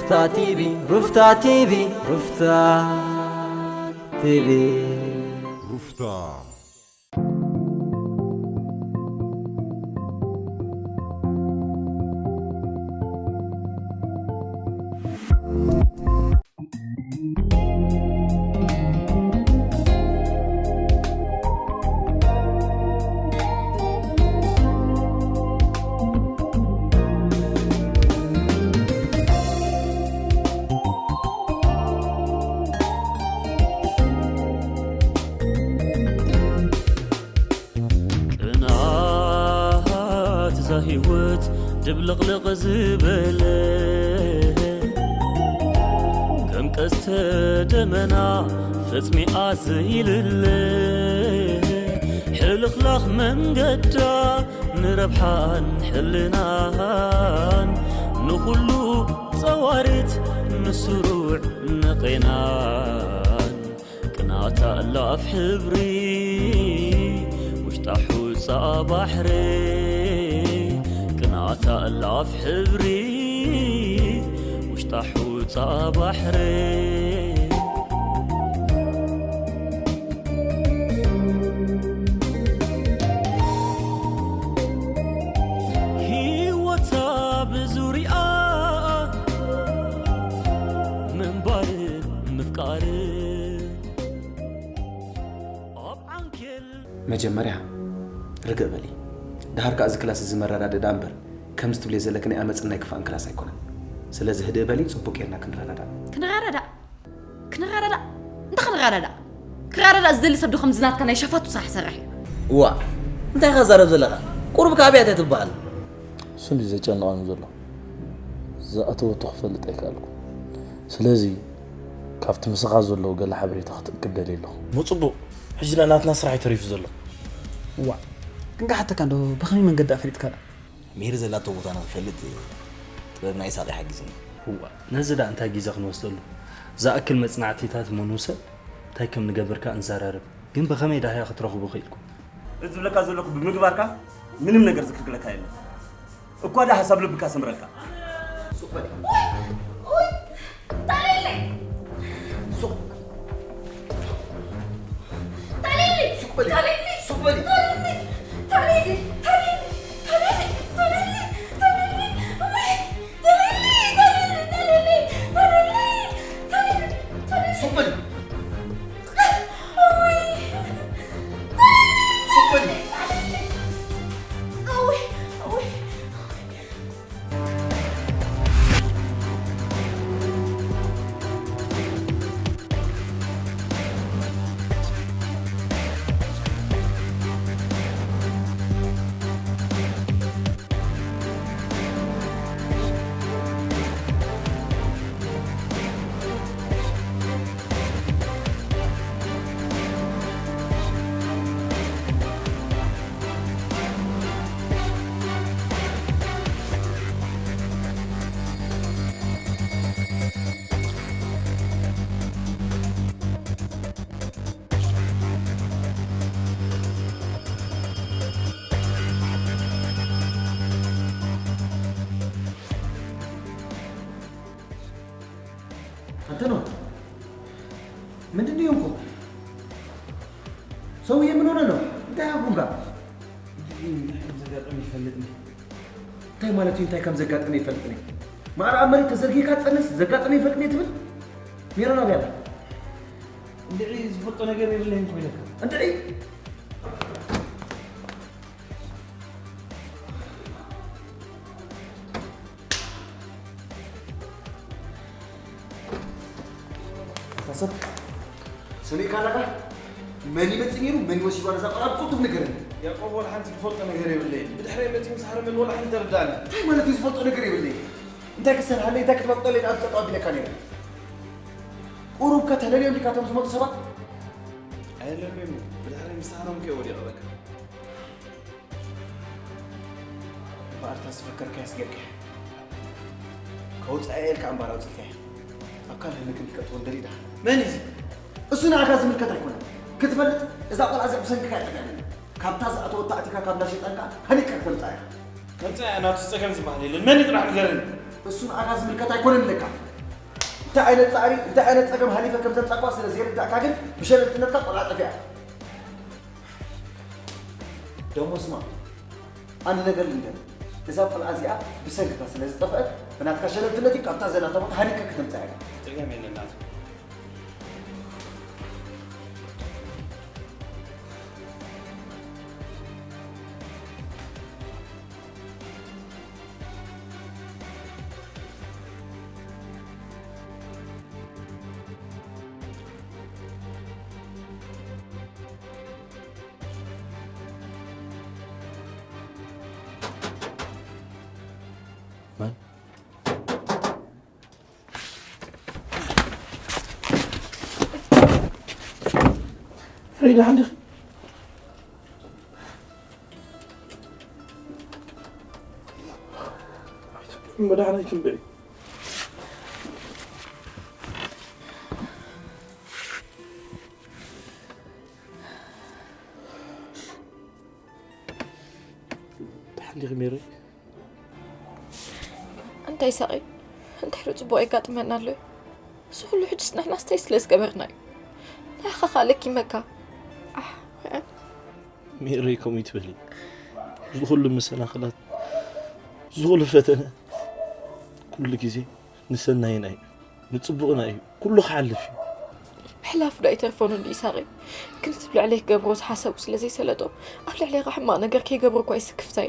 ሩፍታ ቲቪ፣ ሩፍታ ቲቪ፣ ሩፍታ ቲቪ። ሩፍታ። ቅንዓት እዛ ህይወት ድብልቕልቕ ዝበለ፣ ከም ቀስተ ደመና ፈጽሚኣ ዘይልለ፣ ሕልኽላኽ መንገዳ ንረብሓን ሕልናን፣ ንኹሉ ጸዋሪት ንስሩዕ ንቄናን። ቅናታ እላፍ ሕብሪ ውሽጣ ሑጻ ባሕሪ፣ ቅናታ እላፍ ሕብሪ ውሽጣ ሑጻ ባሕሪ። ህይወታ ብዙርያ ምንባርን ምፍቃርን ኣብ ዓንኬል። መጀመርያ ርግእ በሊ። ደሓር ከኣ እዚ ክላስ እዚ መረዳድእ ደኣ እምበር፣ ከምዚ ትብልዮ ዘለኪ ናይ ዓመጽን ናይ ክፋእን ክላስ ኣይኮነን። ስለዚ ህድእ በሊ፣ ጽቡቕ ጌርና ክንረዳዳእ። ክንረዳዳእ? ክንረዳዳእ? እንታይ ክንረዳዳእ? ክረዳዳእ ዝደሊ ሰብ ዶ ከምዚ ናትካ ናይ ሸፋቱ ስራሕ ይሰርሕ እዩ? እዋ፣ እንታይ ኢኻ ትዛረብ ዘለኻ? ቁሩብ ከኣ ኣብያተ ትበሃል። እሱ እንድዩ ዘጨንቐኒ ዘሎ። ዝኣተወቶ ክፈልጥ ኣይከኣልኩን። ስለዚ፣ ካብቲ ምሳኻ ዘሎ ገለ ሓበሬታ ክትእክብ ደልየ ኣለኹ። እሞ ጽቡቕ። ሕጂ ደኣ ናትና ስራሕ እዩ ተሪፉ ዘሎ። እዋ፣ ግን ክሓተካ እንዶ ብኸመይ መንገዲ ኣፍሊጥካ ደኣ? ሜሪ ዘላቶ ቦታ ንኽፈልጥ ጥበብና ኢሳቕ ይሓግዝኒ። እዋ፣ ነዚ ደኣ እንታይ ግዜ ክንወስደሉ? ዝኣክል መጽናዕቲታት እሞ ንውሰድ፣ እንታይ ከም ንገብር ከኣ ንዘራረብ። ግን ብኸመይ ደኣ ክትረኽቡ ክኢልኩም? እዚ ዝብለካ ዘለኹ ብምግባርካ ምንም ነገር ዝክልክለካ የለን። እኳ ደኣ ሓሳብ ልብካ ሰምረልካ። ሱቕ በል። ኡይ፣ ታሌለይ። ሱቕ። ታሌለይ። ሱቕ በል። ታሌለይ። ሱቕ በል። ታሌለይ። ታሌለይ። ታሌለይ። ሱቕ በል። ሱቕ በል። አንተ ነው? ምንድን ነው የሆንከው? ሰውዬ ምን ሆነ ነው? እንታይ አጉንጋ? እንታይ ከም ዘጋጠመ ይፈልጥኒ። እንታይ ማለት እዩ? እንታይ ከም ዘጋጠመ ይፈልጥኒ? ማዕረ ኣብ መሬት ተዘርጊሕካ ትጸንስ ዘጋጠመ ይፈልጥኒ ትብል? ሜሮን ኣበይ ኣላ? እንድዒ ዝፈልጦ ነገር የብለይን እኮ ኢለካ። እንድዒ? እታ ሰብ ሰሚዕካ ኣለካ? መን ይመጽእ ነይሩ? መን ይወሲድዋ ነዛ ቆልዓ ብቕልጡፍ ንገረኒ። ያዕቆብ፣ ዋላ ሓንቲ ዝፈልጦ ነገር የብለይን። ብድሕረይ መጺኡ ምስ ሃረመኒ ዋላ ሓንቲ ተረድኣኒ። እንታይ ማለት እዩ ዝፈልጦ ነገር የብለይን? እንታይ ክሰርሓለይ፣ እንታይ ክትመቕጠለይ ደኣ ጠጠው ኣቢለካ ነይረ? ቁሩብ ከ ተለልዮም ዲካ እቶም ዝመጹ ሰባት? ኣየለልዮምን። ብድሕረይ ምስ ሃረምኩ እየ ወዲቐ በቃ። እምበኣር እታ ዝፈከርካያ ስጊርካያ። ከውጽኣያ ኢልካ እምበኣር ኣውጺእካያ። ኣብ ካልእ ህልክ እንዲከእትዎ እንደሊ ደኣ። መን እዩ እዚ? እሱ ንዓኻ ዝምልከት ኣይኮነን። ክትፈልጥ፣ እዛ ቆልዓ እዚኣ ብሰንክኻ እያ ጠፊኣትኒ። ካብታ ዝኣተወቶ ኣእቲኻ ካብ እንዳ ሸይጣን ከኣ ሃኒቕካ ክተምጽኣ ኢኻ። ከምጽኣ እያ፣ ናቱ ጸገም ዝበሃል የለን። መን እዩ ጥራሕ ንገረኒ። እሱ ንዓኻ ዝምልከት ኣይኮነን ኢለካ። እንታይ ዓይነት ጻዕሪ እንታይ ዓይነት ጸገም ሃሊፈ ከም ዘምጻእኳ ስለ ዘይርዳእካ ግን ብሸለልትነትካ ቆልዓ ጠፊኣ። ደሞ ስማ፣ ኣንድ ነገር ልንገር፣ እዛ ቆልዓ እዚኣ ብሰንክካ ስለ ዝጠፍአት ብናትካ ሸለልትነት እዩ ካብታ ዘላታ ቦታ ሃሊካ ከተምጻእ እያ። ጸገም የለን ናቱ። ፍሬዳ ሓንዲኺ መድሓኒት ትንበይ። ሓንዲኺ ሜሪ። እንታይ ሳቂ እንታይ ዶ ፅቡቅ የጋጥመና ኣሎ? እዚ ኩሉ ሕጅስ ንሕና ስተይ ስለ ዝገበርና እዩ። ንዓኻ ከዓ ለኪመካ። ኣሕ፣ ውዕል። ሜረይ ከምኡ ይትበሊ። እዚ ኩሉ መሰናኽላት፣ እዚ ኩሉ ፈተነ ኩሉ ግዜ ንሰናይና እዩ፣ ንፅቡቕና እዩ። ኩሉ ክሓልፍ እዩ። ምሕላፉ ዶ ኣይተርፎን እንዲ ይሳቂ። ግን እቲ ብልዕለይ ክገብርዎ ዝሓሰቡ ስለ ዘይሰለጦም ኣብ ልዕለይኻ ሕማቕ ነገር ከይገብሩ እኳ እዩ ስክፍታይ።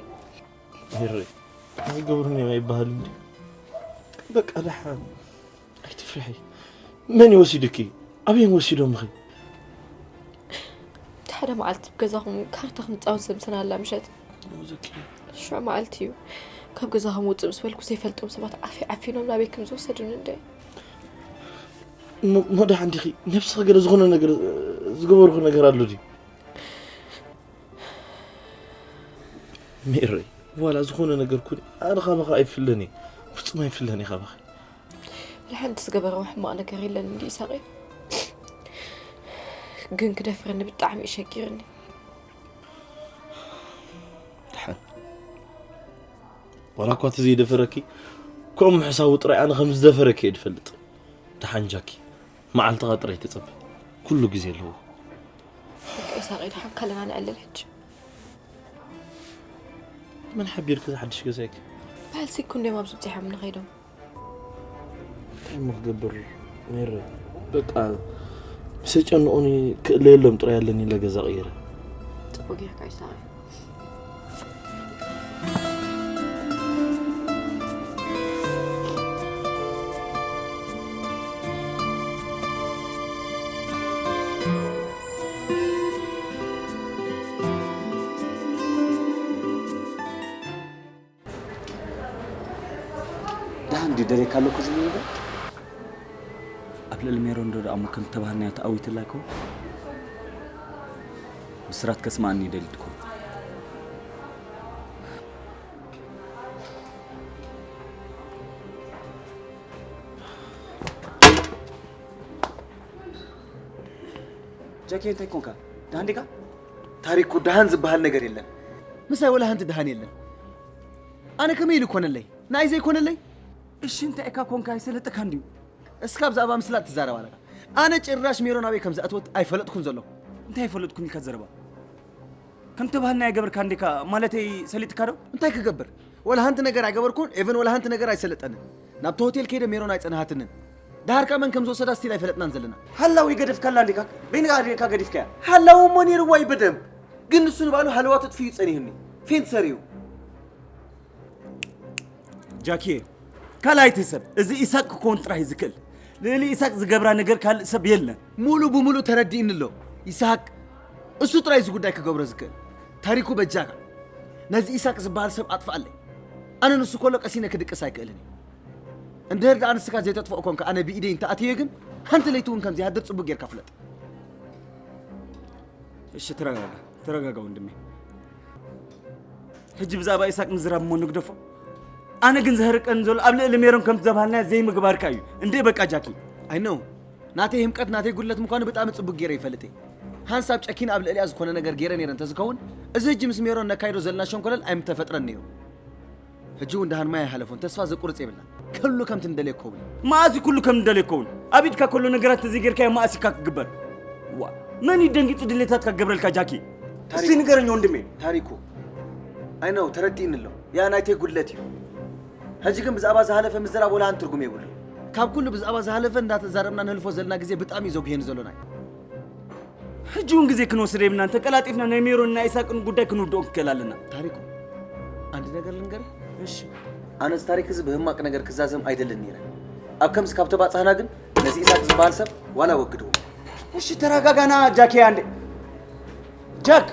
ሜረይ ኣይገብሩን እዮም ኣይበሃልን ድዩ? በቃ ደሓን ኣይትፍርሒ። መን እዩ ወሲዱኪ? ኣበይን ወሲዶምኺ? እቲ ሓደ መዓልቲ ብገዛኹም ካርታ ክንፃወት ዘምሰናላ ምሸት ሽዑ መዓልቲ እዩ ካብ ገዛኹም ውፅእ ምስ በልኩ ዘይፈልጦም ሰባት ዓፊ ዓፊኖም ናበይ ከም ዝወሰዱኒ እንደ እሞ ደሓን ዲኺ? ነብስኺ ገለ ዝኾነ ነገር ዝገበርኹ ነገር ኣሎ ድዩ? ሜረይ ዋላ ዝኾነ ነገር ኩን ኣነ ካባኺ ኣይፍለን እየ። ፍጹም ኣይፍለን እየ ካባኺ። ንሓንቲ ዝገበርዎ ሕማቕ ነገር የለን እንዲ ይሳቂ ግን ክደፍረኒ ብጣዕሚ እዩ ሸጊርኒ። ድሓን ዋላ እኳ እቲ ዘይደፈረኪ ከምኡ ምሕሳቡ ጥራይ ኣነ ከም ዝደፈረኪ እየ ዝፈልጥ። ድሓን ጃኪ መዓልትኻ ጥራይ ተጸበ። ኩሉ ግዜ ኣለዎ። በቃ ይሳቂ ድሓን ካለና ንዕልል ሕጂ። መን ሓቢርኪ ዝሓድሽ ገዛይኪ? በዓል ሲኩ እንድዮም ኣብዚ ብፂሖም ንኸይዶም። እንታይ እሞ ክገብር ሜረ በቃ ምስ ኣጨንቑኒ ክእለየሎም ጥራይ ኣለኒ ኢለ ገዛ ቀይረ። ፅቡቅ ጌርካ ይሳቂ። ደሓን ድዩ ደልየካ ኣለኩ ዝብል ነገር? ኣብ ልዕሊ ሜሮን ዶ ደኣ እሞ ከም ተባህልናዮ ተኣዊትላ ይከውን? ብስራት ከስምዓኒ ይደሊ ድኮን? ጃኪ እንታይ ኮንካ? ደሓን ዲካ? ታሪኩ ደሓን ዝበሃል ነገር የለን። ምሳይ ወላ ሓንቲ ደሓን የለን። ኣነ ከመይ ኢሉ ኮነለይ? ንኣይ ዘይኮነለይ? እሺ እንታይ እካ ኮንካ ኣይሰለጠካ እንድዩ? እስካ ብዛዕባ ምስላ ትዛረብ ኣለካ። ኣነ ጭራሽ ሜሮን ኣበይ ከም ዝኣተወት ኣይፈለጥኩን ዘለኹ። እንታይ ኣይፈለጥኩን ኢልካ ዘረባ? ከም ተባህልና ኣይገበርካ እንዲካ ማለተይ ሰሊጥካ ዶ? እንታይ ክገብር? ወላ ሓንቲ ነገር ኣይገበርኩን፣ ኤቨን ወላ ሓንቲ ነገር ኣይሰለጠንን። ናብቲ ሆቴል ከይደ ሜሮን ኣይጸንሃትንን። ደሃርካ መን ከም ዝወሰዳ ስቲል ኣይፈለጥናን ዘለና። ሃላው ይገደፍካላ እንዲካ? በይንካ ዲካ ገዲፍካያ? ሃላው እሞ ነይርዋ እዩ በደንብ። ግን ንሱ ንባዕሉ ሃለዋ ተጥፍዩ ጸኒሁኒ። ፌንት ሰሪዩ። ጃኪ ካልኣይቲ ሰብ እዚ ኢሳቅ ክኸውን ጥራይ ዝክእል። ልእሊ ኢሳቅ ዝገብራ ነገር ካልእ ሰብ የለን። ሙሉ ብሙሉ ተረዲእኒ ኣሎ ይስሃቅ። እሱ ጥራይ እዚ ጉዳይ ክገብሮ ዝክእል። ታሪኩ በጃካ ነዚ ኢሳቅ ዝበሃል ሰብ ኣጥፍኣለይ። ኣነ ንሱ ከሎ ቀሲነ ክድቅስ ኣይክእልን እየ። እንድህር ደኣ ንስካ ዘይተጥፍኦ ኮንካ ኣነ ብኢደይ እንተኣትየ ግን ሓንቲ ለይቲ እውን ከምዘይሃድር ጽቡቅ ጌርካ ፍለጥ። እሺ ተረጋጋ፣ ተረጋጋ ወንድሜ። ሕጂ ብዛዕባ ኢሳቅ ምዝራብ እሞ ንግደፎ። ኣነ ግን ዘህርቀኒ ዘሎ ኣብ ልዕሊ ሜሮን ከምቲ ዘብሃልናዮ ዘይምግባርካ እዩ። እንዴ በቃ ጃኪ። I know ናተይ ህምቀት ናተይ ጉድለት ምዃኑ ብጣዕሚ ጽቡቅ ገይረ ይፈልጥ እየ። ሓንሳብ ጨኪነ ኣብ ልዕሊኣ ዝኾነ ነገር ገይረ ነይረ እንተዝከውን እዚ ሕጂ ምስ ሜሮን ነካይዶ ዘለና ሸንኮለል ኣይምተፈጥረን ነይሩ። ሕጂ እውን ደሃን ማይ ኣይሓለፎን፣ ተስፋ ዘቁርጽ የብልና። ከሉ ከምቲ ንደልዮ ክኸውን። መኣስ እዩ ኩሉ ከም ንደልዮ ክኸውን? ኣብ ኢድካ ከሎ ነገራት ተዘይጌርካዮ መኣስ ኢካ ክግበር? ዋ፣ መን እዩ ደንጊጹ ድሌታትካ ክገብረልካ ጃኪ? እስቲ ንገረኝ ወንድሜ። ታሪኩ፣ ኣይ ነው ተረዲእኒ ኣሎ። ያ ናይተይ ጉድለት እዩ። ሕጂ ግን ብዛዕባ ዝሃለፈ ምዝራብ ወላ ሓንቲ ትርጉም የብሉ። ካብ ኩሉ ብዛዕባ ዝሃለፈ እንዳተዛረብና ንህልፎ ዘለና ግዜ ብጣዕሚ እዩ ዘጉሄኒ ዘሎ ናይ ሕጂ እውን ግዜ ክንወስድ የብልናን። ተቀላጢፍና ናይ ሜሮን ናይ ኢሳቅን ጉዳይ ክንውድኦ ክንክእል ኣለና። ታሪኩ፣ አንድ ነገር ልንገርህ። እሺ። ኣነስ ታሪክ እዚ ብህማቅ ነገር ክዛዘም ኣይደልን ነይረ። ኣብ ከምዚ ካብ ተባጻህና ግን ነዚ ኢሳቅ ዝበሃል ሰብ ዋላ ወግድዎ። እሺ ተረጋጋና ጃኪ። አንዴ ጃክ።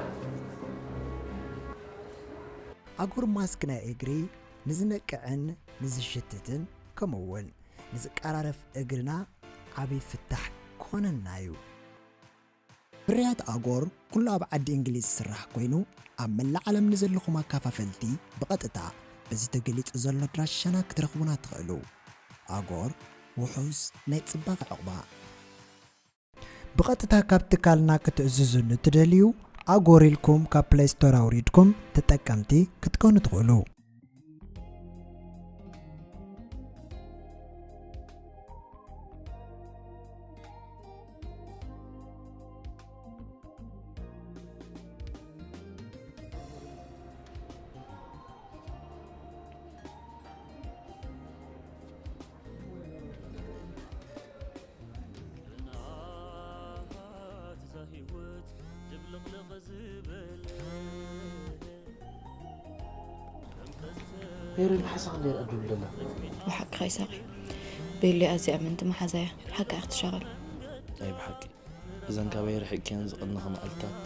ኣጉር ማስክ ናይ እግሪ ንዝነቅዕን ንዝሽትትን ከምኡ እውን ንዝቀራረፍ እግርና ዓብዪ ፍታሕ ክኾነና እዩ። ፍርያት ኣጎር ኩሉ ኣብ ዓዲ እንግሊዝ ዝስራሕ ኮይኑ ኣብ መላእ ዓለም ንዘለኹም ኣካፋፈልቲ ብቐጥታ በዚ ተገሊጹ ዘሎ ኣድራሻና ክትረኽቡና ትኽእሉ። ኣጎር ውሑስ ናይ ጽባቐ ዕቑባ። ብቐጥታ ካብ ትካልና ክትእዝዙ ንትደልዩ ኣጎር ኢልኩም ካብ ፕለይ ስቶር ኣውሪድኩም ተጠቀምቲ ክትኮኑ ትኽእሉ። ሜሪ መሓዛኻ እንድያ ደኣ ደው ኢላ ዘላ። ብሓቅኻ ይሳቕ እዩ። ቤሊ ኣዝያ እምንቲ መሓዛ እያ። ብሓቂ እያ ክትሻቐል። ኣይ ብሓቂ እዘን ካባይ ርሒቕክየን ዝቐነኻ መዓልትታት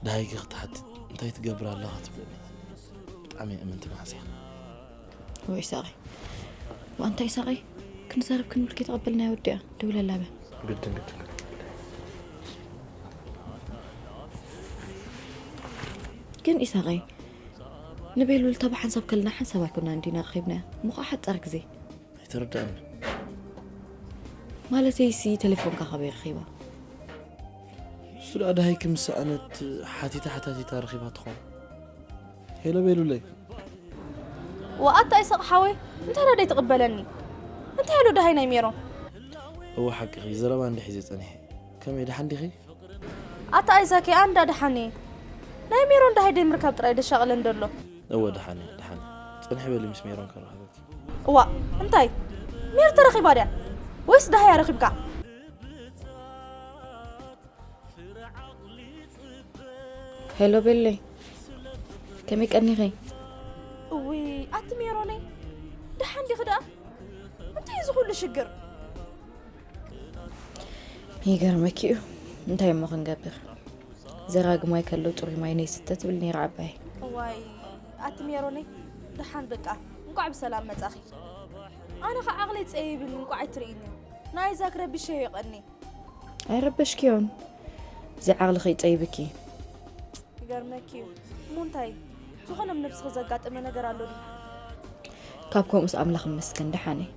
ደሃይኪ ክትሓትት እንታይ ትገብር ኣለኻ ትብለኒ። ብጣዕሚ እያ እምንቲ መሓዛ እያ። ውይ ሳቂ ዋንታ ይሳቂ ክንዛረብ ክንብል ከይተቐበልናዮ ወዲኣ ደውለላ በ ግድን ግድን ግን ኢሳቀይ ንቤሉል ተባ ሓንሳብ ከልና ሓንሳብ ኣይኮና እንዲና ረኺብናያ ምዃ ሓጻር ግዜ ኣይተረዳእኒ ማለተይሲ ቴሌፎንካ ካበይ ረኺባ እሱ ደኣ ደሃይኪ ምስ ሰኣነት ሓቲታ ሓታቲታ ረኺባ ትኾን ሄሎ ቤሉለይ ወኣታ ይስቕ ሓወይ እንታይ ዳ ደይትቕበለኒ እንታይ ኣሎ ደሃይ ናይ ሜሮን እወ ሓቅኺ ዘረባ እንደ ሒዘ ጸኒሐ ከመይ ደሓን ዲኺ ኣታ ኣይዛኪ ኣንዳ ደሓን እየ ናይ ሜሮን ደሃይ ደይ ምርካብ ጥራይ ደሻቕለን ደሎ እወ ደሓን እየ ደሓን እየ ጽንሒ በሊ ምስ ሜሮን ከራኽበኪ እዋ እንታይ ሜር ተረኺባ ድያ ወይስ ደሃያ ረኺብካ ሄሎ ቤለይ ከመይ ቀኒኺ? እውይ ኣቲ ሜሮነይ ደሓን ዲኺ ደኣ? እንታይ እዚ ኩሉ ሽግር? ይገርመኪ እዩ እንታይ እሞ ክንገብር ዘራጊ ማይ ከሎ ፅሩይ ማይ ነይስተ ትብል ነይራ ዓባይ። እዋይ ኣቲ ሜሮነይ ደሓን በቃ እንቋዕ ብሰላም መፃኺ። ኣነ ኸዓ ዓቕለይ ፀይብኒ እንቋዕ ኣይትርእይኒ ንኣይዛክ ረቢሸዮ ይቐኒ። ኣይረበሽክዮን እዚ ዓቕልኺ ይጸይብኪ። ይገርመኪ እዩ እሞ እንታይ ዝኾነ ኣብ ነብስኺ ዘጋጠመ ነገር ኣሎ ድዩ? ካብ ከምኡስ ኣምላኽ ይመስገን ደሓን እየ።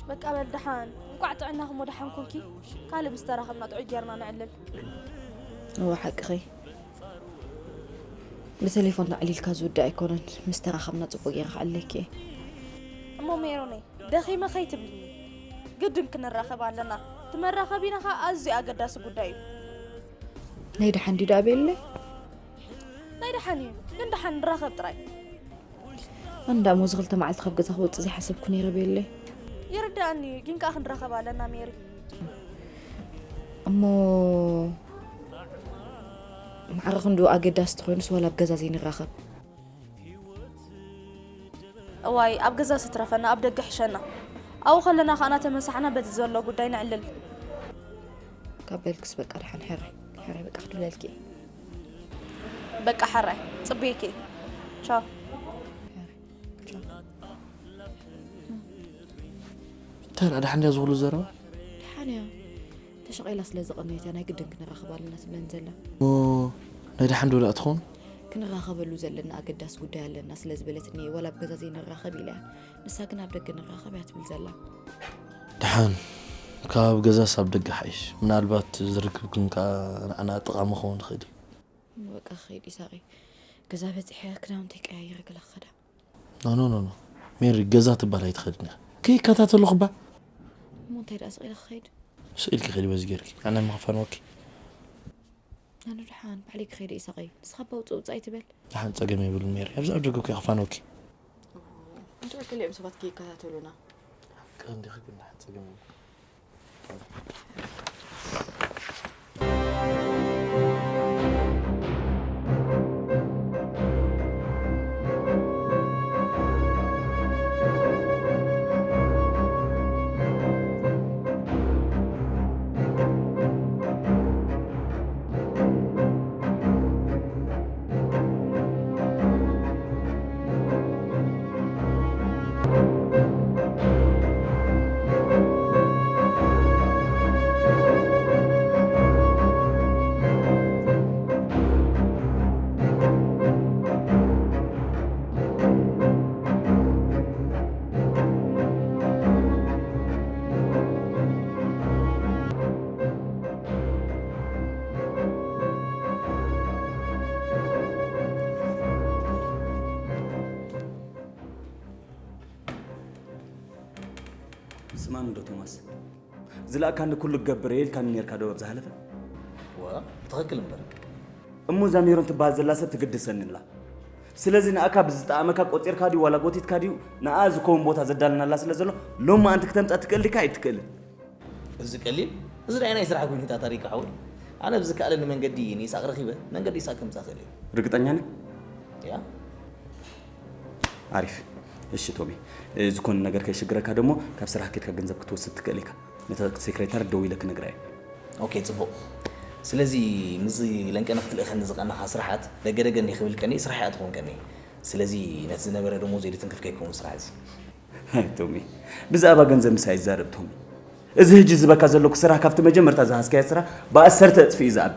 በቃ በል ደሓን እንቋዕ ጥዕናኺ እሞ ደሓን ኮንኪ። ካልእ ምስ ተራኸብና ጥዑይ ጌርና ነዕልል። እወ ሓቅኺ ብቴሌፎን ተዕሊልካ ዝውዳእ ኣይኮነን ምስ ተራኸብና ጽቡቕ ጌረ ክዕልለኪ እየ። እሞ ሜሮነይ ደኺመ ከይትብልኒ ግድን ክንራኸብ ኣለና እቲ መራኸቢና ኸኣ ኣዝዩ ኣገዳሲ ጉዳይ እዩ ናይ ደሓን ድዩ ደኣ ቤለይ ናይ ደሓን እዩ ግን ደሓን ንራኸብ ጥራይ ኣንዳ እሞ እዚ ክልተ መዓልቲ ካብ ገዛ ክወፅእ ዘይሓሰብኩ ነይረ ቤለይ ይርዳእኒ እዩ ግን ከኣ ክንራኸብ ኣለና ሜሪ እሞ ማዕረ ክንዱ ኣገዳሲ ተኾይኑስ ዋላ ኣብ ገዛ ዘይንራኸብ እዋይ ኣብ ገዛ ስትረፈና ኣብ ደገ ሕሸና ኣብኡ ከለና ከኣ እናተመሳሕና በቲ ዘሎ ጉዳይ ነዕልል ካብ በልክስ በቃ ደሓን ሕራይ ሕራይ በቃ ክድውለልኪ እየ በቃ ሕራይ ጽብየኪ እየ ቻው እንታይ ደኣ ደሓን ድያ ዝኹሉ ዘረባ ደሓን እያ ተሸቒላ ስለ ዝቐነየት እያ ናይ ግድን ክንራኸብ ኣለና ትብለኒ ዘላ ናይ ደሓን ዶ ደኣ ትኸውን ክንራኸበሉ ዘለና ኣገዳሲ ጉዳይ ኣለና ስለ ዝበለትኒ እየ ዋላ ኣብ ገዛ ዘይንራኸብ ኢለ እያ ንሳ ግን ኣብ ደገ ንራኸብ እያ ትብል ዘላ ደሓን ካብ ገዛስ ኣብ ደገ ሓይሽ ምናልባት ዝርክብ ግን ከዓ ንዓና ጠቓሚ ክኸውን ይኽእል እዩ በቃ ክኸይድ ኢሳቂ ገዛ በፂሐ ክዳውንተይ ቀያይረ ገለ ክኸዳ ኖ ኖ ኖ ኖ፣ ሜሪ፣ ገዛ ትባል ኣይትኸድን እያ። ከይከታተልኹ ባ። እሞ እንታይ ደኣ ስቕ ኢለ ክኸይድ? ስቕ ኢልኪ ኸዲ በዚ ጌርኪ፣ ኣነ ምኽፋንወኪ። ኣነ ደሓን ባዕለይ ክኸይደ ኢሳቐይ፣ ንስኻ እባ ውፅእ ውፅእ ኣይትበል። ደሓን ጸገም የብሉን ሜሪ፣ ኣብዚ ኣብ ደገ እኮ ይኽፋንወኪ። እንታይ ገሊኦም ሰባት ከይከታተሉና። ቀንዲ ክግና ጸገም የብሉን። ስማኒ ዶ ቶማስ፣ ዝለኣካኒ ኩሉ ክገብር እየ ኢልካኒ ነርካ ዶ ኣብ ዝሓለፈ? ዋ ብትኽክል እምበር። እሞ እዛ ሜሮን ትበሃል ዘላ ሰብ ትግድሰኒ ኣላ። ስለዚ ንኣካ ብዝጠኣመካ ቆጺርካ ድዩ ዋላ ጎቲትካ ድዩ ንኣ ዝከውን ቦታ ዘዳልናላ ስለ ዘሎ ሎሚ ኣንቲ ክተምጻ ትክእል ዲካ ኣይትክእልን? እዚ ቀሊል እዚ ናይ ናይ ስራሕ ጉኒታ ታሪክ ሓወይ። ኣነ ብዝከኣለኒ መንገዲ ንኢሳቅ ረኺበ መንገዲ ኢሳቅ ከምጻ ክእል እየ። ርግጠኛ ነህ? ያ ኣሪፍ። እሺ ቶሚ፣ ዝኾነ ነገር ከይሽግረካ ደሞ ካብ ስራሕ ከድካ ገንዘብ ክትወስድ ትክእል ኢካ። ነታ ሴክሬታሪ ደዊለ ክነግራ እየ። ኦኬ ጽቡቕ። ስለዚ ምዚ ለንቀነ ክትልእኸኒ ዝቐነኻ ስራሓት ደገደገ እንዲ ክብል ቀኒ ስራሕ እያ ትኾን ቀኒ። ስለዚ ነቲ ዝነበረ ደሞዝ የድትንክፍ ከይከውን ስራሕ እዚ። ኣይ ቶሚ፣ ብዛዕባ ገንዘብ ምሳይ ይዛረብ ቶሚ። እዚ ህጂ ዝበካ ዘለኩ ስራሕ ካብቲ መጀመርታ ዝሃዝካዮ ስራሕ ብኣሰርተ እጥፊ እዩ ዝኣቢ።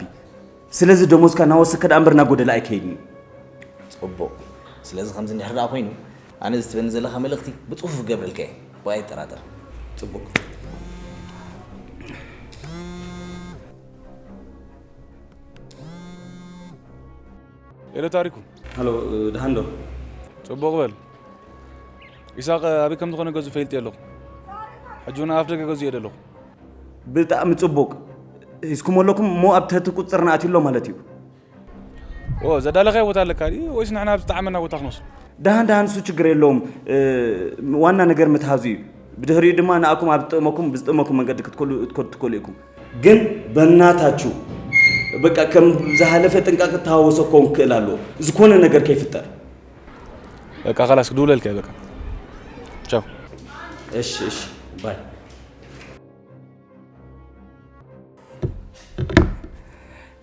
ስለዚ ደሞዝካ እናወሰከ ደኣ እምበር እናጎደለ ኣይከይድን እዩ። ጽቡቕ። ስለዚ ከምዚ እንድሕር ደኣ ኮይኑ ኣነ እዚ ትበኒ ዘለኻ መልእኽቲ ብጽፉፍ ክገብረልካ እየ። ብኣይ ጠራጠር። ጽቡቕ። ኤሎ ታሪኩ። ሃሎ፣ ደሃንዶ። ጽቡቕ በል። ኢሳቕ ኣበይ ከም ዝኾነ ገዙ ፈልጥ ኣለኹ። ሕጂ እውን ኣፍ ደገ ገዙ እየ ዘለኹ። ብጣዕሚ ጽቡቕ። ሂዝኩም ኣለኩም እሞ ኣብ ትሕቲ ቁጽርና ኣትዩ ኣሎ ማለት እዩ። ኦ፣ ዘዳለኻዮ ቦታ ኣለካ ድዩ ወይስ ንሕና ኣብ ዝጠዓመና ቦታ ክንወስዶ? ደሃን ደሃን እሱ ችግር የለውም። እ፣ ዋና ነገር ምትሃዙ እዩ። ብድሕሪኡ ድማ ንኣኩም ኣብ ዝጥእመኩም ብዝጥእመኩም መንገዲ ክትከሉ ክትከዱ ትክእሉ ኢኩም። ግን በናታችሁ በቃ ከም ዝሓለፈ ጥንቃቄ ተሃወሰ ክኸውን ክእል ኣለዎ። ዝኾነ ነገር ከይፍጠር። በቃ خلاص ክድውለልካ እየ በቃ። ቻው። እሺ እሺ ባይ።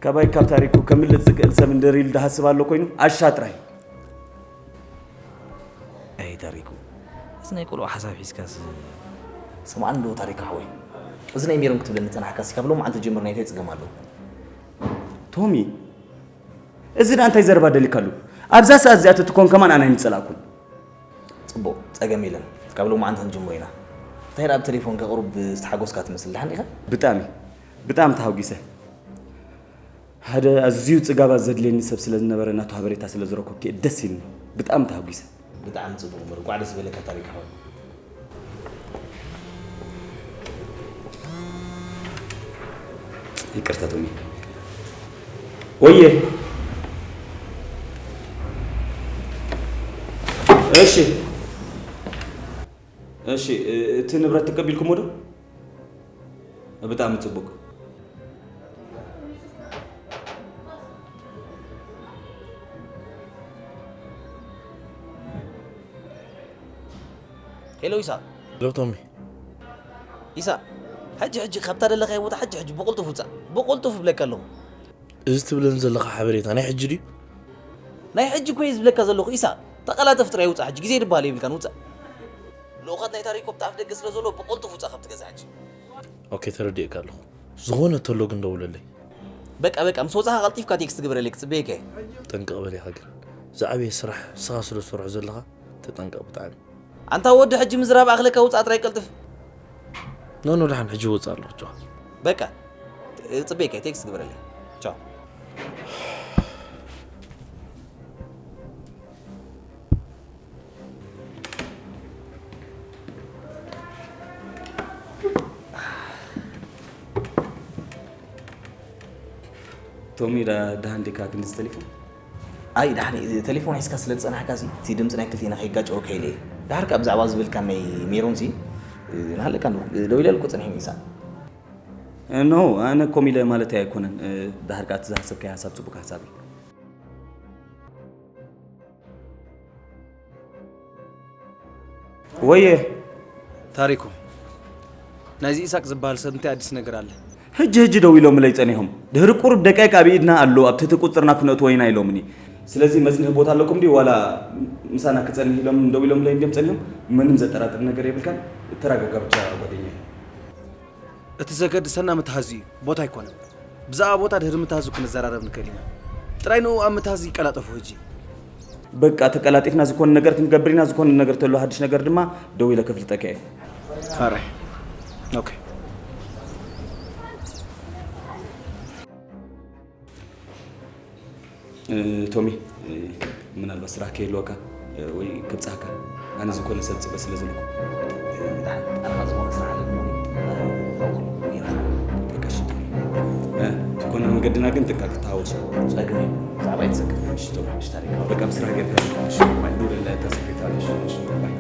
ካባይ ካብ ታሪኩ ከምልጥ ዝክእል ሰብ እንደር ኢሉ ዝሓስብ ኣሎ ኮይኑ ኣሻ ጥራይ። ኣይ ታሪኩ፣ እዚ ናይ ቆልዑ ሓሳብ ሒዝካስ። ስምዓኒ ዶ ታሪኩ ሓወይ፣ እዚ ናይ ሜሮን ክትብለኒ ጸናሕካስ ካብ ሎማዓንቲ ጀሚሩ ናይ እንታይ ጽገም ኣሎ? ቶሚ፣ እዚ ደኣ እንታይ ዘረባ ደሊካሉ? ኣብዛ ሰዓት እዚኣ ተትኮን ከማን ኣነ ኣይምጸላእኩን። ጽቡቕ፣ ጸገም የለን። ካብ ሎማዓንቲ ክንጅምሮ ኢና። እንታይ ደኣ ብቴሌፎንካ ቁሩብ ዝተሓጎስካ ትመስል፣ ደሓን ዲኻ? ብጣዕሚ፣ ብጣዕሚ ተሃጒሰ። ሓደ ኣዝዩ ጽጋባት ዘድልየኒ ሰብ ስለ ዝነበረ ናቱ ሃበሬታ ስለ ዝረከብኩ እየ ደስ ኢልኒ። ብጣዕሚ ተሃጒሰ። ብጣዕሚ ጽቡቕ እምበር፣ እንቋዕ ደስ በለካ ታሪክ ሓወይ። ይቅርታ ቶሚ። ወየ። እሺ። እሺ፣ እ-፣ እቲ ንብረት ተቀቢልኩሞ ዶ? ብጣዕሚ ጽቡቅ። ሄሎ ኢሳቅ። ሄሎ ቶሚ። ኢሳቅ፣ ሕጂ ሕጂ ካብታ ዘለኻዮ ቦታ ሕጂ ሕጂ ብቕልጡፍ ውጻእ። ብቕልጡፍ እብለካ ኣለኹ። እዚ ትብለኒ ዘለኻ ሓበሬታ ናይ ሕጂ ድዩ? ናይ ሕጂ እኮ እየ ዝብለካ ዘለኹ ኢሳቅ። ተቐላጠፍ ጥራይ ውጻእ ሕጂ። ግዜ ድበሃል የብልካን ውጻእ። ልኡኻት ናይ ታሪኮ ኣብቲ ኣፍ ደገ ስለ ዘሎ ብቕልጡፍ ውጻእ ካብቲ ገዛ ሕጂ። ኦኬ ተረዲኤካ ኣለኹ። ዝኾነ ተሎ ግን ደውለለይ። በቃ በቃ ምስ ወጻኻ ቀልጢፍካ ቴክስት ግበረለይ ክጽበየካ እየ። ጠንቀቕ በል ኢኻ ግን። ዝዓበየ ስራሕ ንስኻ ስለ ትሰርሖ ዘለኻ ተጠንቀቕ ብጣዕሚ። ኣንታ ወዲ ሕጂ ምዝራብ ኣኽለካ ውጻእ ጥራይ ቀልጥፍ። ኖ ኖ ደሓን ሕጂ ወጻእ ኣለኹ ቻው። በቃ ጽበየካ ቴክስት ግበረለይ። ቻው። ቶሚ፣ ዳ-፣ ደሓን ዲካ? ክንድዚ ተሊፉ? ኣይ፣ ደሓን እየ። ተሌፎን ሒዝካ ስለ ዝጸናሕካ ሲ፣ እቲ ድምጺ ናይ ክልቴና ከይጋጨወካ ኢለ እየ። ደሓር ከኣ ብዛዕባ ዝበልካ ናይ ሜሮን ሲ፣ ንሃለካ እንዶ፣ ደዊለልኩ ጸኒሐ ኢሳቅ። ኖ፣ ኣነ ኮም ኢለ ማለተይ ኣይኮነን። ደሓር ከኣ እቲ ዝሓሰብካዮ ሓሳብ ጽቡቅ ሓሳብ እዩ። ወየ። ታሪኩ፣ ናይዚ ኢሳቅ ዝበሃል ሰብ እንታይ ኣዲስ ነገር ኣለ? ሕጂ ሕጂ ደው ኢሎምለይ ጸኒሖም። ድሕሪ ቁሩብ ደቂቕ ኣብ ኢድና ኣሎ፣ ኣብ ትሕቲ ቁጽጽርና ክነእትዎ ኢና ኢሎምኒ። ስለዚ መጽንሒ ቦታ ኣለኩም ድዩ ዋላ ምሳና ክጸንሕ ኢሎም ደው ኢሎምለይ እንድዮም ጸኒሖም? ምንም ዘጠራጥር ነገር የብልካን። ተረጋጋ ብቻ ጓደኛዬ። እቲ ዘገድሰና ምትሃዙ እዩ፣ ቦታ ኣይኮነን። ብዛዕባ ቦታ ድሕሪ ምትሃዙ ክንዘራረብ ንክእል ኢና። ጥራይ ንኡ ኣብ ምትሃዝ ይቀላጠፉ ሕጂ። በቃ ተቀላጢፍና ዝኾነ ነገር ክንገብር ኢና። ዝኾነ ነገር ተሎ ሓድሽ ነገር ድማ ደው ኢለ ከፍልጠካ እየ። ኣራይ። ኦኬ። እ፣ ቶሚ፣ እ፣ ምናልባት ስራሕ ከይህልወካ፣ እ፣ ወይ ከብጽሓካ፣ ኣነ ዝኾነ ሰብ ጽበ ስለ ዘለኩ። እ፣ ደሓን፣ ኣነ ዝኾነ ስራሕ ኣለኒ። እ፣ በቃ እሺ፣ ቶሚ። እ፣ ዝኾነ መገድና ግን ጥንቃቄ ተሃወሶ። ጸገም የለን። ብዛዕባ ኣይትሰክፍ። እሺ፣ ቶሚ። እሺ፣ ታሪክ። በቃ ብስራሕ ጌርካ። እሺ፣ ባይ። ኑረላ ተሰክፍ። እሺ፣ እሺ፣ ባይ።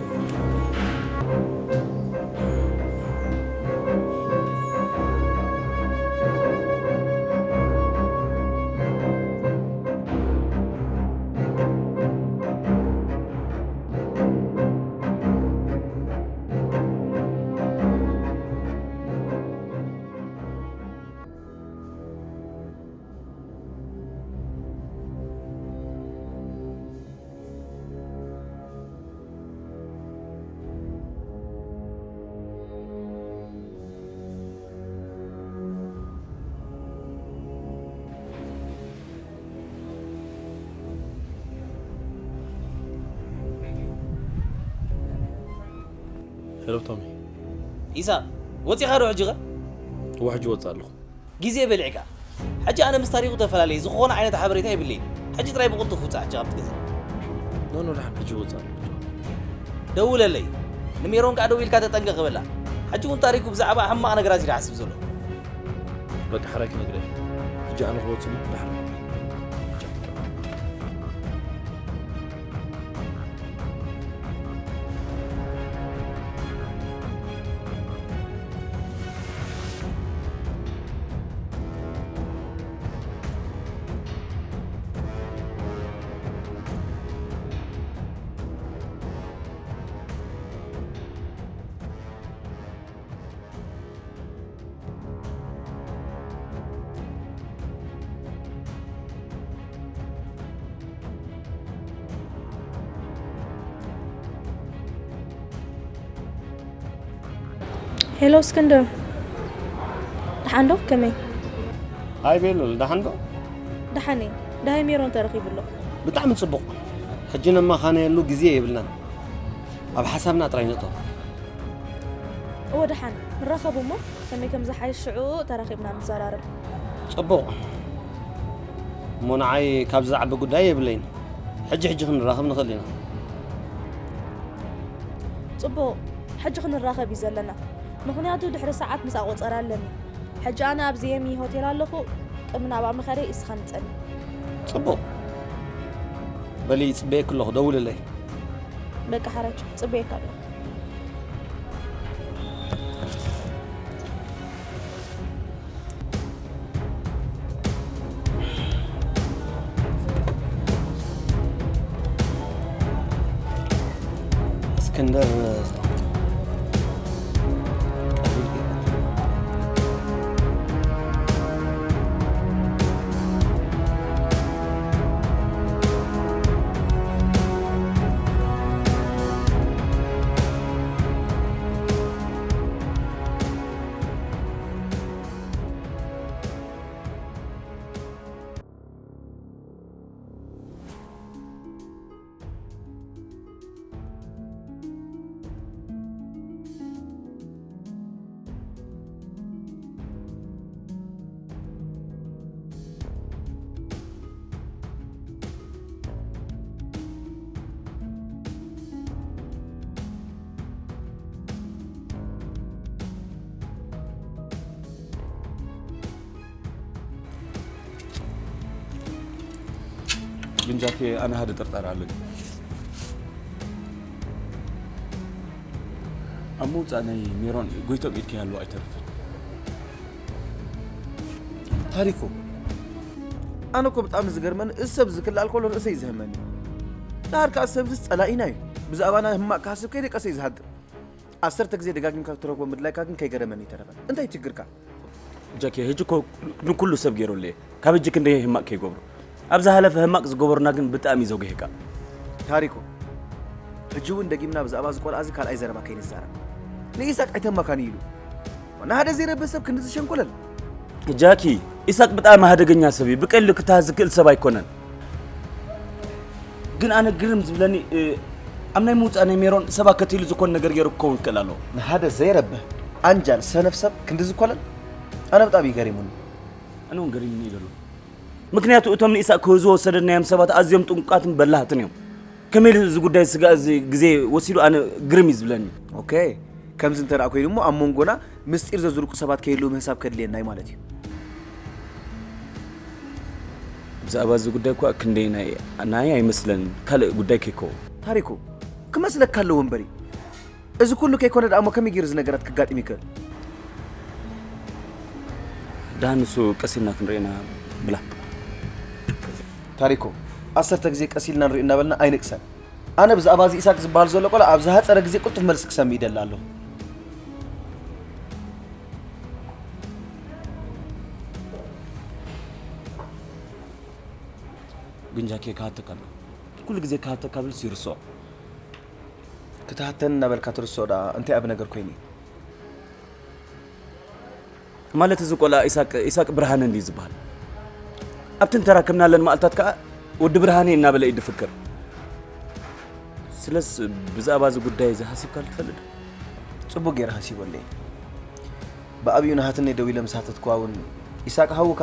ሄሎ ቶሚ። ኢሳቕ፣ ወጺኻ ዶ ሕጂ ኸ? እወ፣ ሕጂ ወጽእ ኣለኹ። ግዜ በሊዕካ። ሕጂ ኣነ ምስ ታሪኩ ተፈላለየ፣ ዝኾነ ዓይነት ሓበሬታ የብለይን። ሕጂ ጥራይ ብቕልጡፍ ውጻእ ሕጂ ካብቲ ገዛ። ኖ፣ ኖ፣ ደሓን፣ ሕጂ ወጽእ ኣለኹ። ደውለለይ። ንሜሮን ከኣ ደዊልካ ተጠንቀቕ በላ። ሕጂ እውን ታሪኩ ብዛዕባ ሕማቕ ነገራት እዩ ዝሓስብ ዘሎ። በቃ፣ ሕራይ ክነግረ። ሕጂ ኣነ ክወጽእ እሞ፣ ደሓን። ሄሎ እስክንድር፣ ደሓን ዶ? ከመይ? ሃይ ቤሉል፣ ደሓን ዶ? ደሓን እየ። ደሃይ ሜሮን ተረኺቡ ኣሎ። ብጣዕሚ ጽቡቕ። ሕጂ ነማኻነየሉ ግዜ የብልናን። ኣብ ሓሳብና ጥራይ ንእቶ። እወ፣ ደሓን ንራኸብ እሞ፣ ከመይ ከም ዝሓይሽ ሽዑ ተራኺብና ንዘራረብ። ጽቡቕ። እሞ ንዓይ ካብዚ ዝዓቢ ጉዳይ የብለይን። ሕጂ ሕጂ ክንራኸብ ንኽእል ኢና። ጽቡቕ፣ ሕጂ ክንራኸብ እዩ ዘለና። ምኽንያቱ ድሕሪ ሰዓት ምስ ኣቖጸረ ኣለኒ። ሕጂ ኣነ ኣብዚ የሚ ሆቴል ኣለኹ። ቅድሚ ናብኣ ምኸደ እስኻ ምጸኒ። ጽቡቕ። በሊ ይጽበየኪ ኣለኹ፣ ደውልለይ። በቃ ሓራጅ፣ ጽበየካ ኣለኹ። እስክንድር ቀሊል ገይሩ። እንጃኬ፣ ኣነ ሓደ ጥርጣረ ኣለኒ። ኣብ ምውፃእ ናይ ሜሮን ጎይቶም ኢድ ከይሃልዎ ኣይተርፍን። ታሪኩ፣ ኣነ እኮ ብጣዕሚ ዝገርመኒ፣ እዚ ሰብ ዝክላል ከሎ ርእሰይ ዝህመኒ። ዳር ከዓ ሰብዚ ጸላኢና እዩ። ብዛዕባና ህማቅ ክሓስብ ከይደ ቀሰይ ዝሃግር። ዓሰርተ ግዜ ደጋጊምካ ክትረኽቦ ምድላይካ ግን ከይገረመኒ ይተረፈ። እንታይ ችግርካ? ጃኪ፣ ህጂ እኮ ንኩሉ ሰብ ገይረሉ እየ። ካብ ህጂ ክንደይ ህማቅ ከይገብሩ። ኣብ ዝሓለፈ ህማቅ ዝገበሩና ግን ብጣዕሚ እዩ ዘጉህካ። ታሪኩ፣ ሕጂ እውን ደጊምና ብዛዕባ እዚ ቆልዓ እዚ ካልኣይ ዘረባ ከይንዛረብ። ንኢሳቅ ኣይተማካኒ ኢሉ። ንሓደ ዘይረብህ ሰብ ክንዲ ዝሸንኩለል። ጃኪ፣ ኢሳቅ ብጣዕሚ ሓደገኛ ሰብ እዩ። ብቀሊሉ ክተሃዝ ዝክእል ሰብ ኣይኮነን። ግን ኣነ ግርም ዝብለኒ፣ እ፣ ኣብ ናይ ምውፃእ ናይ ሜሮን ሰብ ኣከቲሉ ዝኾን ነገር ገይሩ ክኸውን ክእል ኣለዎ። ንሓደ ዘይረብህ ዓንጃል ሰነፍ ሰብ ክንዲ ዝኮለል ኣነ ብጣዕሚ እዩ ገሪሙኒ። ኣነ እውን ገሪሙኒ እዩ ዘሎ። ምክንያቱ እቶም ንኢሳቅ ክህዝዎ ዝሰደድናዮም ሰባት ኣዝዮም ጥንቁቃትን በላህትን እዮም። ከመይ ኢሉ እዚ ጉዳይ ስጋ እዚ ግዜ ወሲዱ ኣነ ግርም እዩ ዝብለኒ። ኦኬ፣ ከምዚ እንተ ደኣ ኮይኑ እሞ ኣብ መንጎና ምስጢር ዘዝርቁ ሰባት ከይህልዉ ምህሳብ ከድልየና እዩ ማለት እዩ። ብዛዕባ እዚ ጉዳይ እኳ ክንደይ ናይ ናይ ኣይመስለን ካልእ ጉዳይ ከይከውን። ታሪኩ፣ ክመስለካ ኣለዎ እምበሪ። እዚ ኩሉ ከይኮነ ደኣ እሞ ከመይ ገይሩ እዚ ነገራት ክጋጥም ይክእል? ደሓን ንሱ ቀስ ኢልና ክንርእየና ብላ። ታሪኩ፣ ዓሰርተ ግዜ ቀስ ኢልና ንሪኦ እናበልና ኣይንቅሰን። ኣነ ብዛዕባ እዚ ኢሳቅ ዝበሃል ዘሎ ቆልዓ ኣብ ዝሃፀረ ግዜ ቅልጡፍ መልሲ ክሰምእ ይደሊ ኣለኹ። ግን ጃኬ ክሃተካ ኣሎ። ኩሉ ግዜ ክሃተካ ብልስ ይርስዖ። ክትሃተኒ እናበልካ ትርስዖ ደኣ እንታይ ኣብ ነገር ኮይኑ እዩ? ማለት እዚ ቆልዓ ኢሳቅ፣ ኢሳቅ ብርሃነ እንድዩ ዝበሃል። ኣብቲ እንተራከብናለን መዓልታት ከኣ ወዲ ብርሃነ እናበለ እዩ ድፍክር። ስለስ ብዛዕባ እዚ ጉዳይ እዚ ሓሲብካሉ ትፈልጥ? ጽቡቅ ገይረ ሓሲበሉ እየ። ብኣብዩ ንሃትነይ ደዊለ ምስ ሃተትክዋ እውን፣ "ኢሳቅ ሓውካ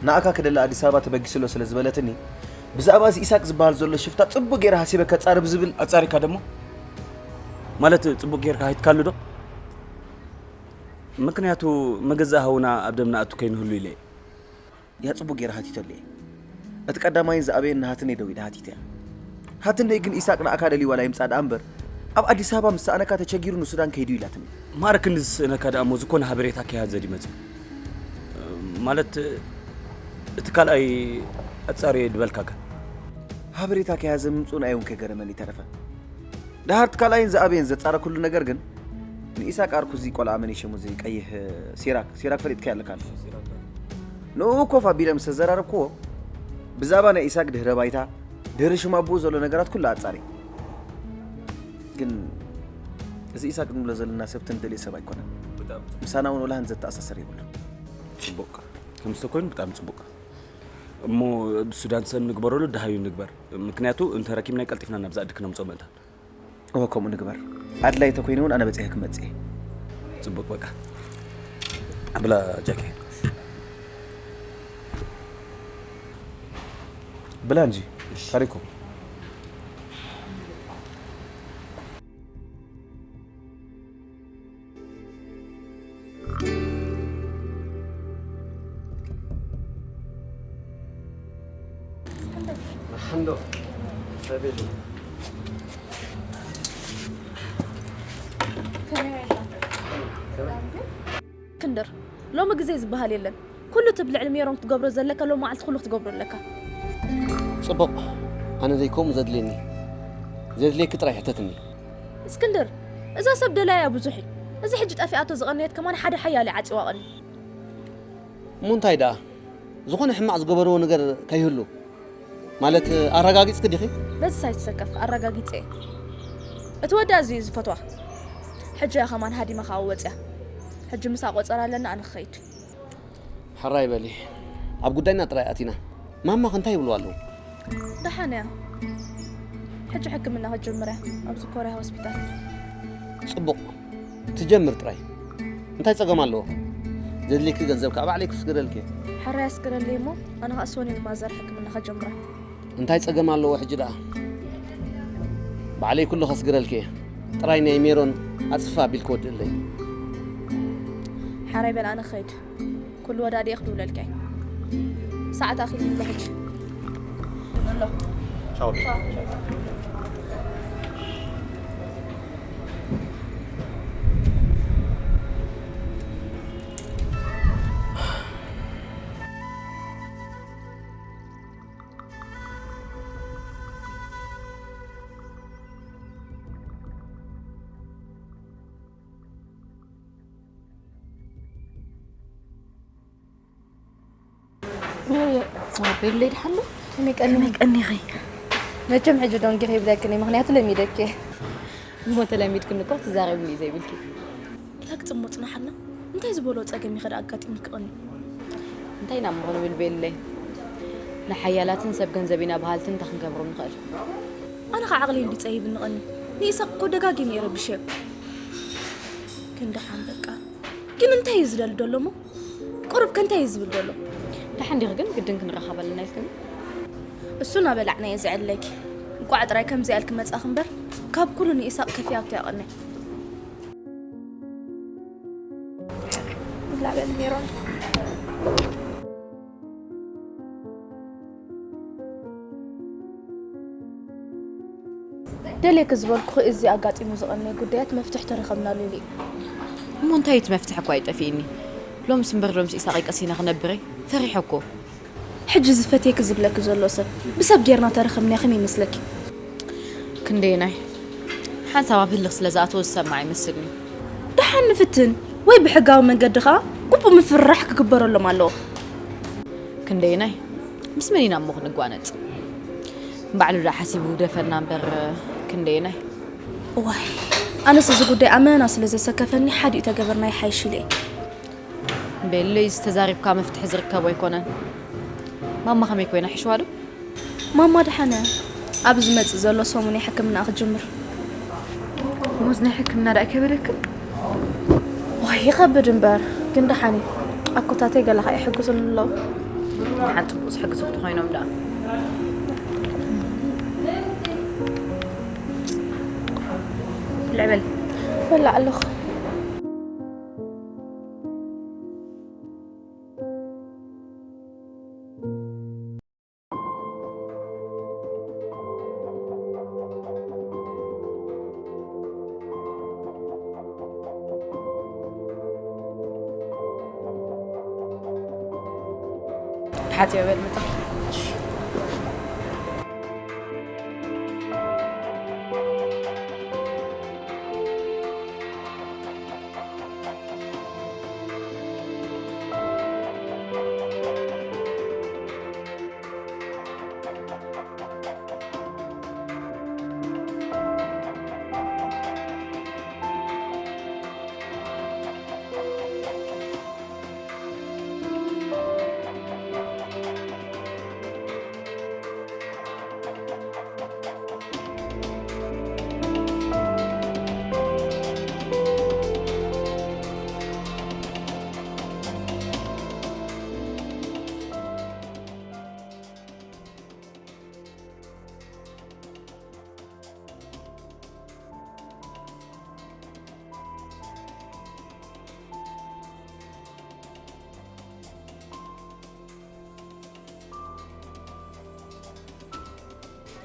ንኣካ ክደሊ ኣዲስ ኣበባ ተበጊሱ ኣሎ" ስለ ዝበለትኒ፣ ብዛዕባ እዚ ኢሳቅ ዝበሃል ዘሎ ሽፍታ ጽቡቅ ገይረ ሓሲበ ከጻርብ ዝብል ኣጻሪካ ደሞ? ማለት ጽቡቅ ገይርካ ሃይትካሉ ዶ? ምክንያቱ መገዛእ ሃውና ኣብ ደምና ኣቱ ከይንህሉ ኢለ እየ። ያ ጽቡቅ ገይረ ሃቲተሉ እየ። እቲ ቀዳማይን ዝኣበየን ንሃትነይ ደዊለ ሃቲተ እያ። ሃትነይ ግን ኢሳቅ ንኣካ ደልዩ ዋላ ይምጻእ ደኣ እምበር፣ ኣብ ኣዲስ ኣበባ ምስ ሰኣነካ ተቸጊሩ ንሱዳን ከይዱ ኢላትኒ። ማዕረ ክንዲ ዝስእነካ ደኣ እሞ ዝኾነ ሓበሬታ ከይሃዘ ድዩ መጺኡ? ማለት እቲ ካልኣይ ኣጻርየ ድበልካካ። ሓበሬታ ከይሃዘ ምምጽኡ ንኣይ እውን ከይገረመኒ ይተረፈ። ደሃርቲ ካልኣይን ዝኣበየን ዘጻረኩሉ ነገር ግን ንኢሳቅ ኣርኩዚ ቆልዓ መን ይሽሙ እዚ ቀይህ ሲራክ፣ ሲራክ ፈሊጥካዮ ኣለካ። ንኡ ኮፍ ኣቢለ ምስ ተዘራረብክዎ ብዛዕባ ናይ ኢሳቅ ድህረ ባይታ፣ ድህሪ ሽም ኣቦኡ ዘሎ ነገራት ኩሉ ኣጻሪ። ግን እዚ ኢሳቅ ንብሎ ዘለና ሰብ ትንደልዮ ሰብ ኣይኮነን። ምሳና እውን ወላ ህን ዘተኣሳሰር የብሉን። ጽቡቅ። ከምዚ ተኮይኑ ብጣዕሚ ጽቡቅ። እሞ ብሱዳን ሰብ ንግበረሉ ደሃዩ ንግበር። ምክንያቱ እንተ ረኪብናይ ቀልጢፍና ናብዛ ዓዲ ክነምጽኦ ምእንታን። እወ ከምኡ ንግበር። ኣድላይ ተኮይኑ እውን ኣነ በጺሐ ክመጽእ እየ። ጽቡቅ በቃ። ብላ ጃኬ። ብላ እንጂ። ታሪኩ። እስክንድር፣ ሎሚ ግዜ ዝበሃል የለን። ኩሉ እቲ ኣብ ልዕሊ ሜሮን ክትገብሮ ዘለካ ሎሚ መዓልቲ ኩሉ ክትገብሮ ኣለካ። ጽቡቕ፣ ኣነ ዘይከምኡ ዘድልየኒ። ዘድልየኪ ጥራይ ሕተትኒ። እስክንድር፣ እዛ ሰብ ደላያ ብዙሕ እዩ። እዚ ሕጂ ጠፊኣቶ ዝቐነየት ከማን ሓደ ሓያል እዩ ዓጺዋ ቀንዩ። እሞ እንታይ ደኣ? ዝኾነ ሕማቕ ዝገበርዎ ነገር ከይህሉ ማለት ኣረጋጊጽኪ ዲኺ? በዚ ሳይትሰከፍ ኣረጋጊጸ እየ። እቲ ወዲ ኣዝዩ እዩ ዝፈትዋ። ሕጂ እያ ከማን ሃዲማ ካብኡ ወጽያ። ሕጂ ምሳ ቆጸራ ኣለና ኣነ ክኸይድ። ሕራይ በሊ። ኣብ ጉዳይና ጥራይ ኣቲና። ማማኽ እንታይ ይብልዋ ኣለዉ? ደሓን እያ። ሕጂ ሕክምና ክትጅምር እያ ኣብዚ ኮርያ ሆስፒታል። ጽቡቕ። ትጀምር ጥራይ። እንታይ ጸገም ኣለዎ? ዘድልየኪ ገንዘብ ከኣ ባዕለይ ክስግረልኪ እየ። ሕራይ ኣስግረለይ እሞ ኣነ ከኣ ሶኒን ማዘር ሕክምና ከጀምራ። እንታይ ጸገም ኣለዎ ሕጂ ደኣ? ባዕለይ ኩሉ ከስግረልኪ እየ። ጥራይ ናይ ሜሮን ኣጽፍፍ ኣቢልኪ ወድእለይ። ሕራይ በል ኣነ ክኸይድ። ኩሉ ወዳዲኤ ክድውለልካ እየ። ሰዓት ኣኺሉ ኣሎ ሕጂ። ኣሎ። ቻው። ቤለይ ድሓሎ ከመይ ቀኒኺ? መቸም ሕጂ ዶንጊ ከይብለክኒ፣ ምኽንያቱ ለሚደኪ። እሞ ተለሚድክኒ እኮ ትዛረብኒ እዩ ዘይብልኪ። እታ ክጽሞ ጽናሓልና እንታይ ዝበሎ ጸገም ይኸዳ ኣጋጢሙኪ ቀኒ? እንታይ ኢና እሞ ክንብል ቤለይ? ንሓያላትን ሰብ ገንዘብ ኢና በሃልትን እንታይ ክንገብሮም ንኽእል? ኣነ ኸዓ ዓቕለይ እንዲ ጸይብኒ ቀኒ። ንኢሳቕ እኮ ደጋጊመ ይረብሸዮ። ክንደሓን በቃ። ግን እንታይ እዩ ዝደሊ ደሎ እሞ? ቁሩብ ከ እንታይ እዩ ዝብል ደሎ? ደሓን ዲኺ ግን ግድን ክንራኸብ ኣለና ኢልክኒ? እሱ እናበላዕናዮ ዘዕለኪ። እንቋዕ ጥራይ ከምዚኣ ኢልኪ መጻእኺ እምበር፣ ካብ ኩሉ ንኢሳቕ ከፊኣቶ የቐንያ። ብላዕ በል ሜሮን። ደልየኪ ዝበልኩኺ እዚ ኣጋጢሙ ዝቐነየ ጉዳያት መፍትሒ ተረኸብናሉ ኢሉ እዩ። እሞ እንታይ እቲ መፍትሒ እኳ ኣይጠፊእኒ። ሎምስ እምበር ሎምስ ኢሳቐይ ቀሲነ ክነብረ ፈሪሐ እኮ። ሕጂ ዝፈትየኪ ዝብለኪ ዘሎ ሰብ ብሰብ ጌርና ተረኸብናዮ ከመይ ይመስለኪ? ክንደየናይ ሓንሳብ ኣብ ህልኽ ስለ ዝኣተወ ዝሰማዕ ኣይመስልኒ። ደሓን ንፍትን ወይ ብሕጋዊ መንገዲ ኸዓ ግቡእ ምፍርራሕ ክግበረሎም ኣለዎ። ክንደየናይ ምስ መን ኢና እሞ ክንጓነጽ? ባዕሉ ደኣ ሓሲቡ ደፈና እምበር ክንደየናይ። እዋይ ኣነስ እዚ ጉዳይ ኣመና ስለ ዘሰከፈኒ ሓዲኡ ተገበርና ይሓይሽ ኢለ እየ። ቤለይ ዝተዛሪብካ መፍትሒ ዝርከቦ ኣይኮነን። ማማ ከመይ ኮይና ሕሽዋ ዶ? ማማ ደሓነ ኣብ ዝመጽእ ዘሎ ሰሙን ሕክምና ክጅምር። ሞዝ ናይ ሕክምና ዳኣ ከበደክን? ዋይ ይኸብድ እምበር ግን ደሓን እዩ። ኣኮታተይ ገለ ኸዓ ይሕግዙኒ ኣለዉ። ደሓን ጽቡቕ ዝሕግዙ ክትኾይኖም ደኣ። ልዕበል በላዕ ኣለኹ። ሓፂዮ በል ምፃ።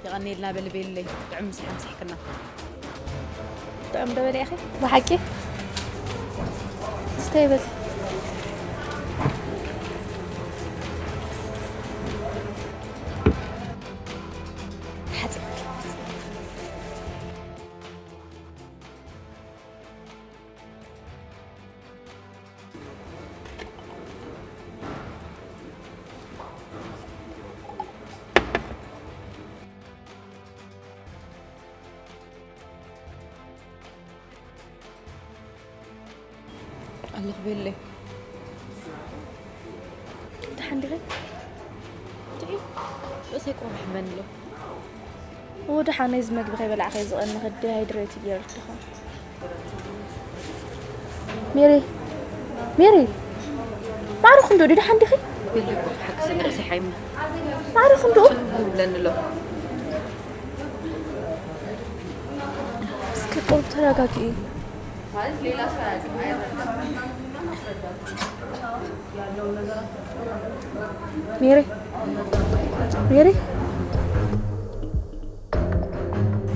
የቐንየልና በሊ ቤለይ፣ ጥዑም ምሳሕ ምሲሕክና። ጥዑም ዶ በለ ኢኺ? ብሓቂ? ስተይ በል። ሓፂ ኣለኹ ቤለይ። ደሓን ዲኺ? ጥዒ ርእሰይ ቁሩብ ይሕመኒ ኣሎ። እዎ ደሓን እዚ መግቢ ከይበላዕኺ ዝቐንኺ ዲሃይድሬት እዩ ገይሩኪ ድኻ? ሜሪ ሜሪ ማዕረ ክንዶ ዲሓን ዲኺ? ቤለይ እኮ ሓግዝኒ ርእሰይ ሓይመ። ማዕረ ክንዶ ይብለኒ ኣሎ። እስኪ ቁሩብ ተረጋግኢ። ሜሪ ሜሪ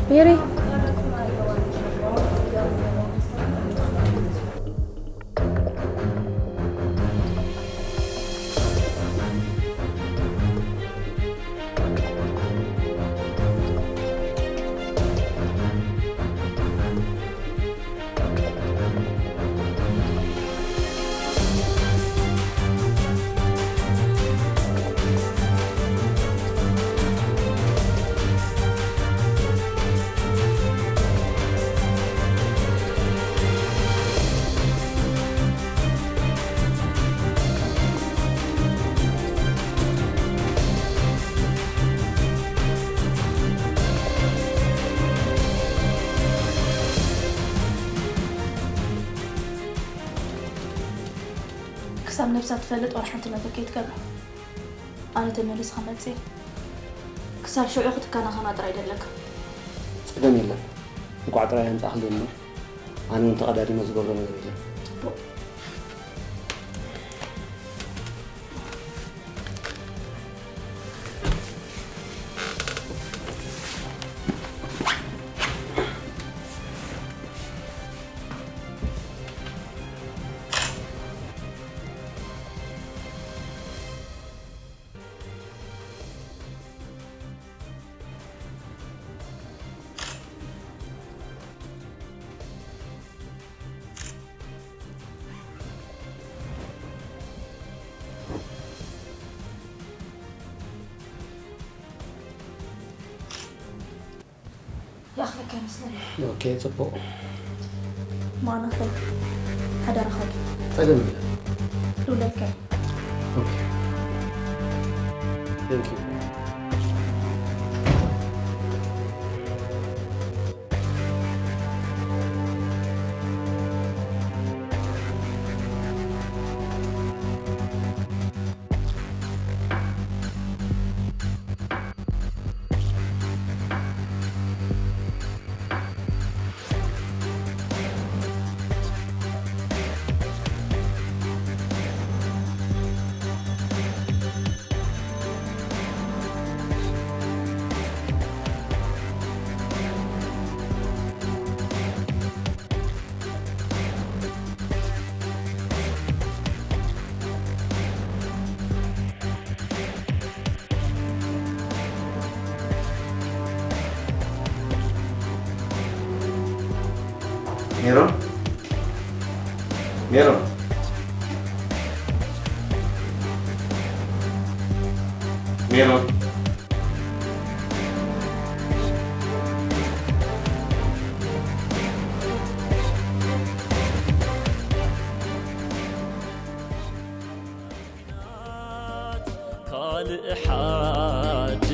ሜሪ። ክሳብ ነብሳ ትፈልጥ ዋላ ሓንቲ ነገር ከይትገብራ። ኣነ ተመሊስ ክመጽእ እየ። ክሳብ ሽዑ ክትከናኸና ጥራይ ደለካ። ጸገም የለን። እንቋዕ ጥራይ ኣምጻእክለይ እሞ ኣነ እውን ተቐዳዲመ ዝገብሮ ነገር የለን። ጽቡቕ። ይኣኽለካ ይመስለኒ። ኦኬ፣ ጽቡቕ። ማና ኸይድ ሓዳርኻ ጸገም የለን። ልውለድካ እዩ። ኦኬ። Thank you። ሜሮን፣ ሜሮን፣ ሜሮን። ካልእ ሓድሽ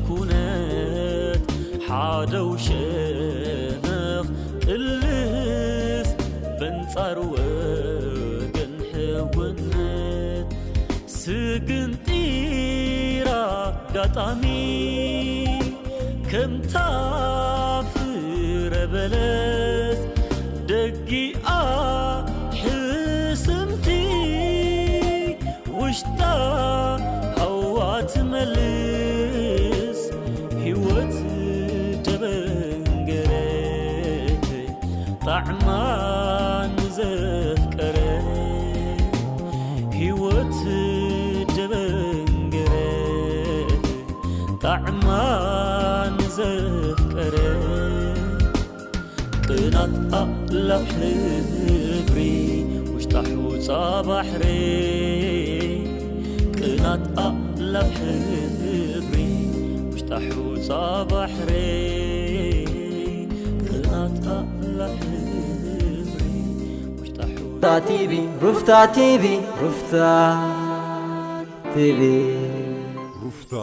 ኩነት ሓደው ሸነኽ ቅልስ በንጻር ወገን ሕውነት ስግንጢር ኣጋጣሚ ከምታ ፍረ በለስ ደጊኣ ሕስምቲ ውሽጣ ሃዋ ትመልስ ህይወት ደበንገረት ጣዕማ ንዘፍቀረ ህይወት ደበንገረት ጣዕማ ንዘፍቀረ ቅናት ኣእላፍ ሕብሪ ውሽጣ ሑጻ ባሕሪ ቅናት ኣእላፍ ሕብሪ ውሽጣ ሑጻ ባሕሪ ቅናት ኣእላፍ ሕብሪ ውሽጣ ሑጻ ሩፍታ ቲቪ ሩፍታ ቲቪ ሩፍታ ቲቪ ሩፍታ